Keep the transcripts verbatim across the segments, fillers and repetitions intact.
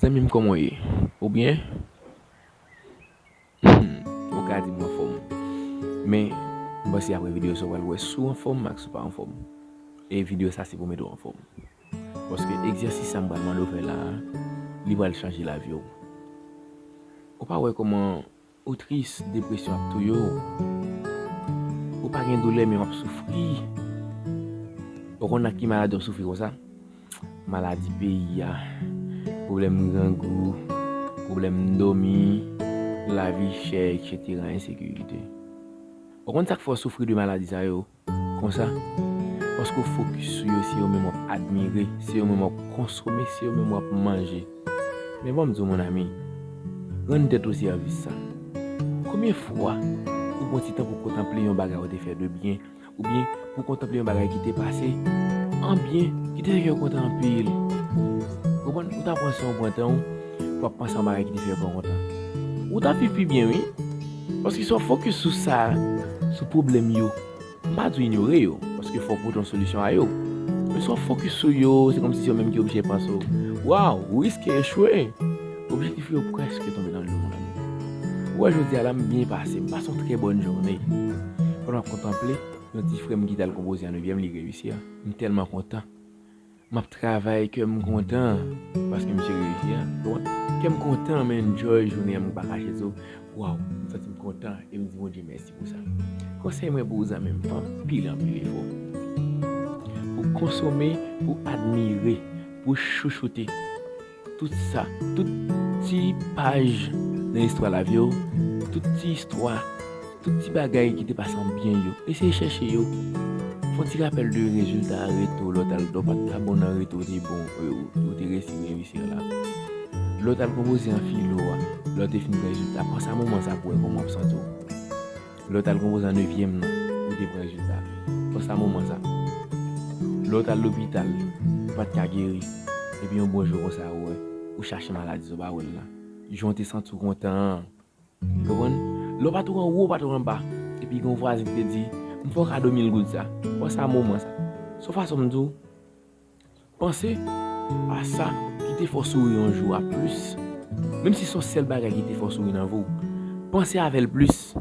Zanmi m, kòman w ye? Ou byen? Ou ka di m w anfòm. Men, m panse apre videyo sa, w pral wè si w anfòm ak si w pa anfòm. E videyo sa se pou mete w anfòm. Paske egzèsis sa m pral mande w fè la a, li pral chanje lavi w. Ou pa wè kòman ou tris, depresyon ap touye w. Ou pa gen doulè, men w ap soufri. Ou konn ak ki maladi w ap soufri konsa? Maladi peyi a, pwoblèm grangou, pwoblèm dòmi, lavi chè, etsetera, ensekirite. Ou konn sa k fè w soufri de maladi sa yo? Konsa, paske w fokis sou yo, se yo menm w ap admire, se yo menm w ap konsome, se yo menm w ap manje. Men ban m di w, mon ami, rann tèt ou sèvis sa. Konbyen fwa ou pran ti tan pou kontanple yon bagay ou te fè de byen, oubyen pou kontanple yon bagay ki te pase an byen, ki te fè kè w kontan anpil? Ou konprann? Ou ta pran san w, pran tan w pou w ap panse a yon bagay ki te fè kè w kontan. Ou t ap viv pi byen, wi. Paske si w ap fokis sou sa, sou pwoblèm yo, m pa di w inyore yo, paske fò w pote yon solisyon a yo. Men si w ap fokis sou yo, se kòmsi se yo menm ki oblije panse w. Waw, ou riske echwe. Objektif yo prèske tonbe nan dlo, mon ami. Ou wè, jodi a la, m byen pase, m pase yon trè bòn jounen. Pandan m ap kontanple yon ti frè m ki t al konpoze an nevyèm, li reyisi a. M tèlman kontan. M ap travay, kè m kontan, paske misye reyisi a. Ou konprann? Kè m kontan, m enjoy jounen an, m pa kache di w. Waw, m santi m kontan e m di Bondye mèsi pou sa. Konsèy mwen pou ou, zanmi m, fè anpil, anpil efò pou konsome, pou admire, pou chouchoute tout sa, tout ti paj nan istwa lavi w, tout ti istwa, tout ti bagay ki te pase an byen yo. Eseye chèche yo. Fè yon ti rapèl de rezilta a, reto, lè w t al, lè w pa t ta bon nan reto, ou te bon, ou, ou te reyisi, reyisi la. Lè w t al konpoze an filo a, lè w te fin pran rezilta, panse a moman sa pou w wè kòman w ap santi w. Lè w t al konpoze an nevyèm nan, ou te pran rezilta. Panse a moman sa. Lè w t al lopital, ou pa t ka geri. Epi yon bon jou konsa, ou wè, ou chache maladi sa, ou pa wè l la. Jan w te santi w kontan an. Konprann? Lè w pa t ou anwo, ou pa t ou anba. Epi gen yon vwazen ki te di, "M fè w kado mil goud sa." Panse a moman sa. Se yon fason m di w, panse a sa ki te fè w souri yon jou a plis. Menm si se yon sèl bagay ki te fè w souri nan vi w, panse avè l plis.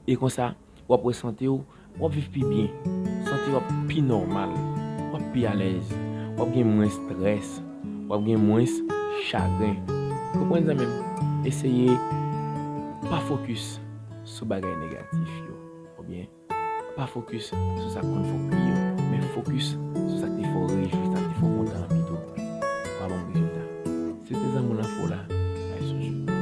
E konsa, w ap wè sante w, w ap viv pi byen. Sante w ap pi nòmal, w ap pi alèz, w ap gen mwens strès, w ap gen mwens chagren. Konprann, zanmi m? Eseye pa fokis sou bagay negatif yo, oubyen pa fokis sou sa k konn fè w kriye yo, men fokis sou sa k te fè w rejwi, sa k te fè w kontan an pito. W a ban m rezilta. Se te zanmi w Lanfo la, bay sou jou.